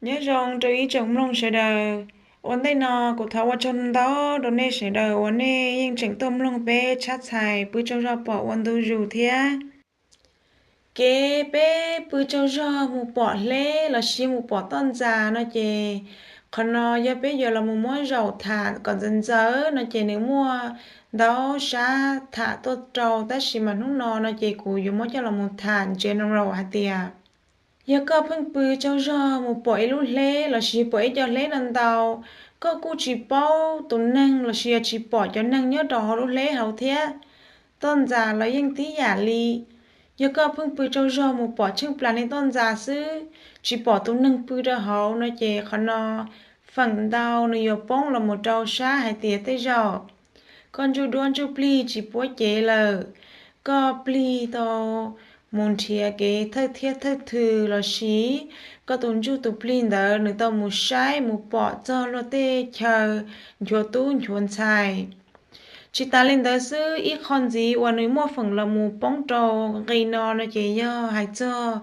Nyob zoo rau ib tsoom mloog sawv daws. Ua ntej no kuv thov ua tsaug ntau rau nej sawv daws uas nej yeej tseem tuaj mloog peb tshab txhais pw tsaug zog pom ua ntu zus thiab. Kev peb pw tsaug zog mus pom hleb los sis mus pom toj ntxas no ces qhov no yog peb yuav los mus muab zaum tham kom ntxaws ntxaws no ces nws muaj ntau sab tham tuaj rau, tab sis mas hnub no no ces kuv yuav muab coj los mus tham general hais tias yog koj pheej pw tsaug zog mus pom ib lub hleb los sis pom ib co hleb no ntau, koj kuj tsis paub tus neeg los sis yog tsis pom cov neeg nyob rau hauv lub hleb hauv thiab. Toj ntxas los yeej tib yam li, yog koj pheej pw tsaug zog mus pom tsheej plas niag toj ntxas xwb, tsis pom tus neeg pw rau hauv no ces qhov no feem ntau nws yuav poob los mus rau sab hais tias tej zaum koj ntsuj duab ntsuj plig tsis puab cev lawm, koj plig tau mus nrhiav kev thawj thiab thawj thw los sis koj tus ntsuj tus plig ntawd nws tau mus saib mus pom txog luag tej chaw nchuav tub nchuav ntxhais. Tsis tas li ntawd xwb, ib qho ntxiv uas nws muaj feem los mus poob rau nqi no no ces yog hais txog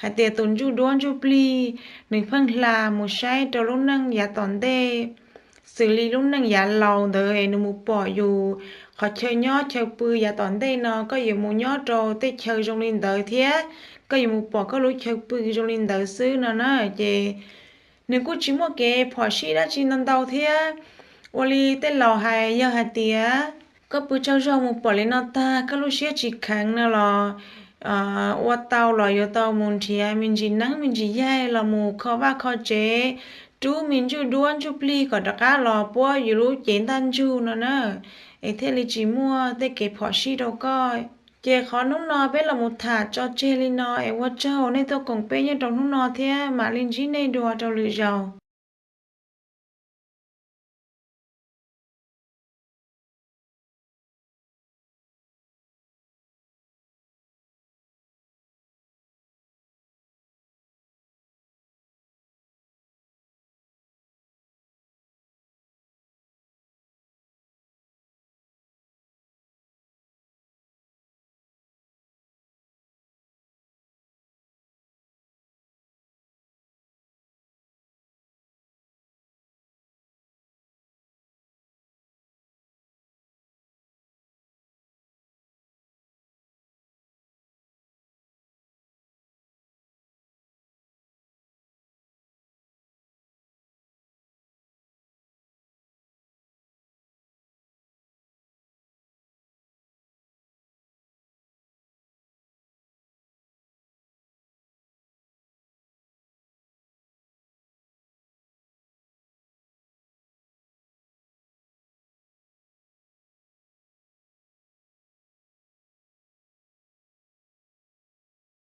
hais tias tus ntsuj duab ntsuj plig nws pheej hla mus saib rau lub neej yav tom ntej, xws li lub neej yav laus ntawd es nws mus pom yus qhov chaw nyob chaw pw yav tom ntej no, koj yuav mus nyob rau tej chaw zoo li ntawd thiab koj yuav mus pom koj lub chaw pw zoo li ntawd xwb no na. Ces nws kuj tsis muaj kev phom sij dab tsi ntau ntau thiab. Ua li tej laus hais, yog hais tias koj pw tsaug zog mus pom li no tag koj lub siab tsis kheev no los ua tau los yuav tau mus nrhiav me ntsis neeb me ntsis yaig los mus kho vaj kho tsev, rub me ntsuj duab ntsuj plig kom rov qab los puab yus lub cev ntaj ntsug no na, es thiaj li tsis muaj tej kev phom sij rau koj. Ces qhov hnub no peb los mus tham tso tseg li no es ua tsaug nej tuaj koom peb nyob rau hnub no thiab mam li ntsib nej dua rau lwm zaus.